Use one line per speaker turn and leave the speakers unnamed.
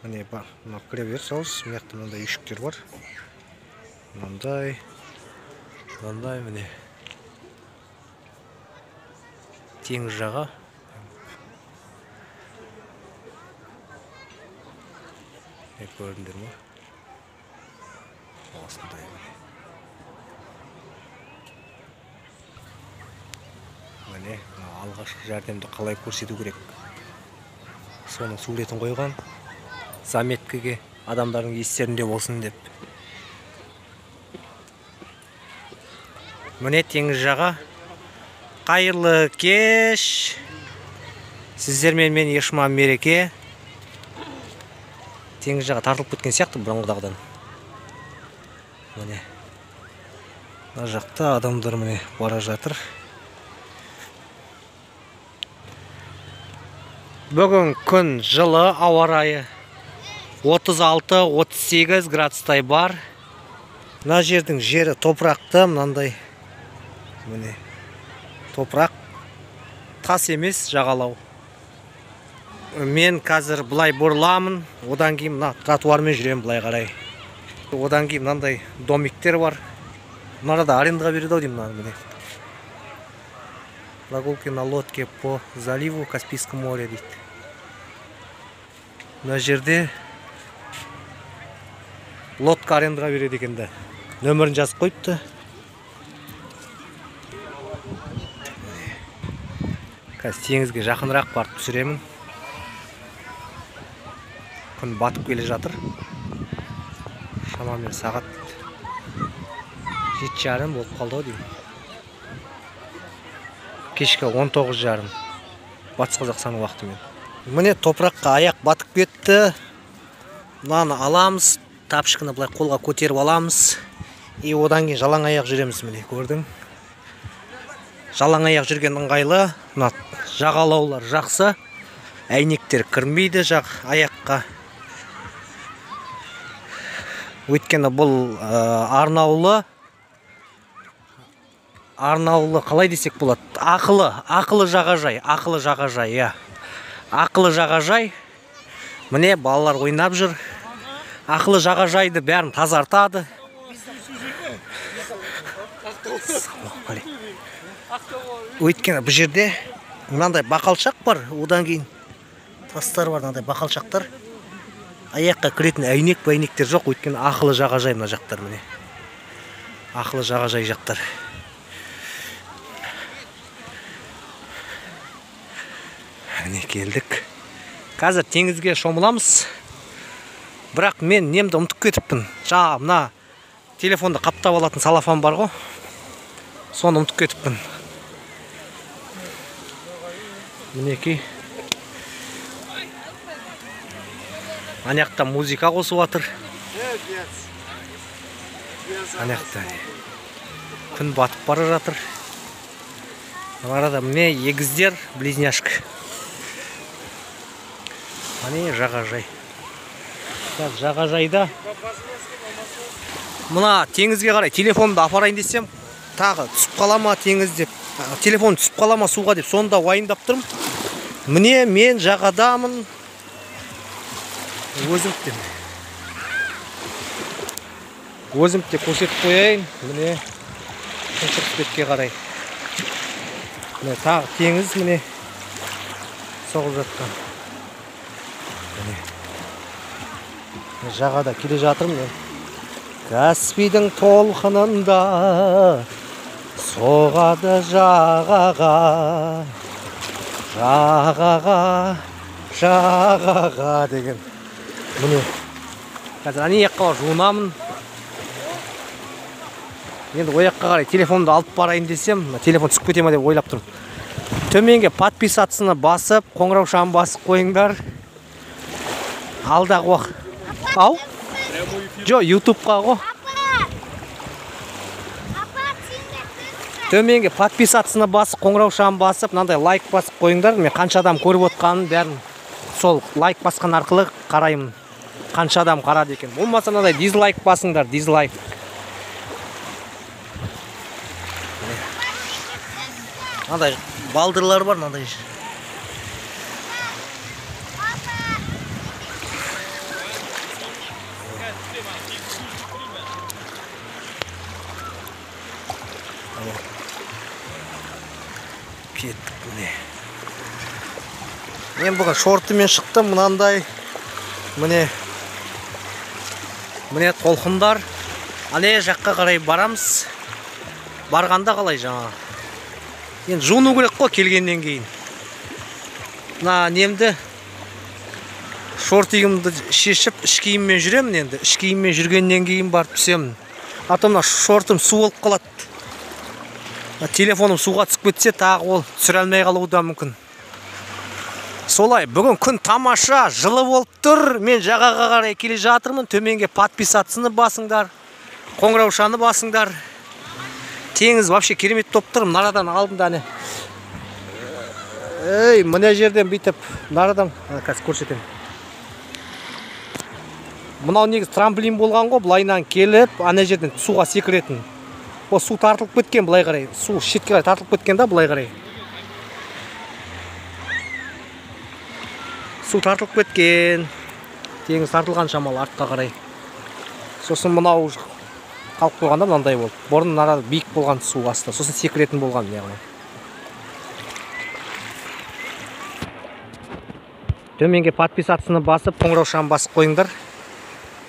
Міне бар, мына кіре бер салыс. Мына жақта мынандай үйшіктер бар. Мынандай, мынандай міне. Теңіз жаға. Не көрдіңдер ме? Осындай міне. Міне, алғашқы жәрдемді қалай көрсету керек? Соның суретін қойған. Заметкіге адамдардың естерінде болсын деп. Міне теңіз жаға. Қайырлы кеш. Сіздермен мен Ешман Мереке. Теңіз жаға тартылып кеткен сияқты бұрынғыдағыдан. Міне. Мына жақта адамдар міне бара жатыр. Бүгін күн жылы, ауа райы 36-38 градустай бар. Мына жердің жері топырақты, мынандай. Міне. Топырақ тас емес, жағалау. Мен қазір былай бұрыламын, одан кейін мына тротуармен жүремін былай қарай. Одан кейін мынандай домиктер бар. Мынада да арендаға береді ау деймін мынаны міне. Прогулки на лодке по заливу Каспийского моря дейді. Мына жерде лодка арендаға береді екен да. Нөмірін жазып қойыпты. Қазір теңізге жақынырақ барып түсіремін. Күн батып келе жатыр. Шамамен сағат 7:30 болып қалды ау деймін. Кешкі 19:30 Батыс Қазақстан уақытымен. Міне топыраққа аяқ батып кетті. Мынаны аламыз, тапшканы былай қолға көтеріп аламыз. И одан кейін жалаң аяқ жүреміз міне, көрдің? Жалаң аяқ жүрген ыңғайлы. Мына жағалаулар жақсы. Әйнектер кірмейді жақ аяққа. Өйткені бұл арнаулы қалай десек болады? Ақылы жағажай, ақылы жағажай, иә. Ақылы жағажай. Міне балалар ойнап жүр. Ақылы жағажайды бәрін тазартады. Өйткені бұл жерде мынандай бақалшақ бар, одан кейін тастар бар, мынандай бақалшақтар. Аяққа кіретін әйнек бәйнектер жоқ, өйткені ақылы жағажай мына жақтар міне. Ақылы жағажай жақтар. Міне келдік. Қазір теңізге шомыламыз. Бірақ мен немді ұмытып кетіппін. Жаңа мына телефонды қаптап алатын салафан бар ғой. Соны ұмытып кетіппін. Мінекей. Ана жақта музыка қосып жатыр. Ана жақта күн батып бара жатыр. Арада міне егіздер, близняшка. Міне жағажай. Жағажайда мына теңізге қарай телефонымды апарайын десем, тағы түсіп қала ма теңіз деп, телефон түсіп қала ма суға деп, соны да уайымдап тұрмын. Міне мен жағадамын. Өзім де көрсетіп қояйын. Міне күншығыс бетке қарай. Міне тағы теңіз міне соғып жатқан. Міне жағада келе жатырмын мен. Каспийдің толқынында соғады жағаға, жағаға, жағаға деген. Міне қазір ана жаққа барып жуынамын. Енді ол жаққа қарай телефонымды алып барайын десем, телефон түсіп кете ма деп ойлап тұрмын. Төменге подписаться басып, қоңыраушаны басып қойыңдар. Алдағы уақыт. Ау? Жо, ютубқа ғой. Төменге подписаться басып, қоңыраушаны басып, мынандай лайк басып қойыңдар. Мен қанша адам көріп отқанын бәрін сол лайк басқан арқылы қараймын. Қанша адам қарады екен. Болмаса мынандай дизлайк басыңдар, дизлайк. Мынандай балдырлар бар, мынандай. Мен бүгін шортымен шықтым, мынандай. Міне. Міне толқындар. Ане жаққа қарай барамыз. Барғанда қалай жаңа? Енді жуыну керек қой келгеннен кейін. Мына немді, шортигімді шешіп, іш киіммен жүремін енді. Іш киіммен жүргеннен кейін барып түсемін. А то мына шортым су болып қалады. Телефоным суға түсіп кетсе, тағы ол түсіре алмай қалуы да мүмкін. Солай, бүгін күн тамаша, жылы болып тұр. Мен жағаға қарай келе жатырмын. Төменге подписаться басыңдар, қоңыраушаны басыңдар. Теңіз вообще керемет болып тұр. Мынарадан алдында әне. Ей, мына жерден бүйтіп, мынарадан қазір көрсетемін. Мынау негізі трамплин болған ғой, былайынан келіп, ана жерден суға секіретін. О, су тартылып кеткен былай қарай. Су шетке қарай тартылып кеткен да былай қарай. Су тартылып кеткен. Теңіз тартылған шамалы артқа қарай. Сосын мынау қалып қойғанда мынандай болды. Бұрын мына биік болған су асты. Сосын секіретін болған яғни. Төменге подписаться басып, қоңыраушаны басып қойыңдар.